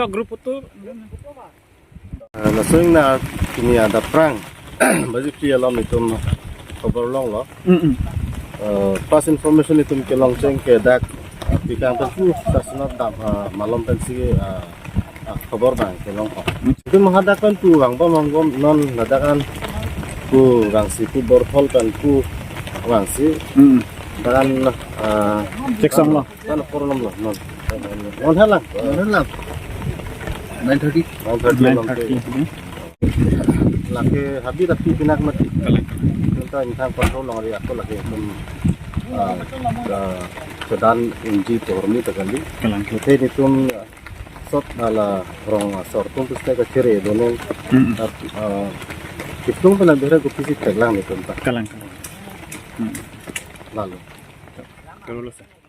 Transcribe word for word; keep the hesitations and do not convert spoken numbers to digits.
Yo, grupo tu. Eh, laso ingna pini adap aphrang baji phli alom itum khobor longlo. Mm, mm. Eh, first information itum kelong cheng ke dak Pikang pen pu sasonat dam, ah, malom pensi, ah, ah, khobor bang kelong ko. Mm. Itum hadak pen pu vang bom vang bom non ladak an pu vangsi pu borhol pen pu vangsi. Mm. Dan, ah, Check song lo. Dan poro nom lo, non. Non helang, non helang. Nine thirty. Nine thirty Nine alom thirty. Te. Hmm. Lake habit api pinak mati. Kalang. Tenta inthang control long ri ako lake itum, ah, ah, kedan inji tohormi takali. Kalang. Te itum, ah, sot ala rong asor tum piste kachere doneng. Hmm. Ah, ah, itum pernah bera kopi si theklang itum ta. Kalang, kalang. Hmm. Lalu. Kalang lo sa.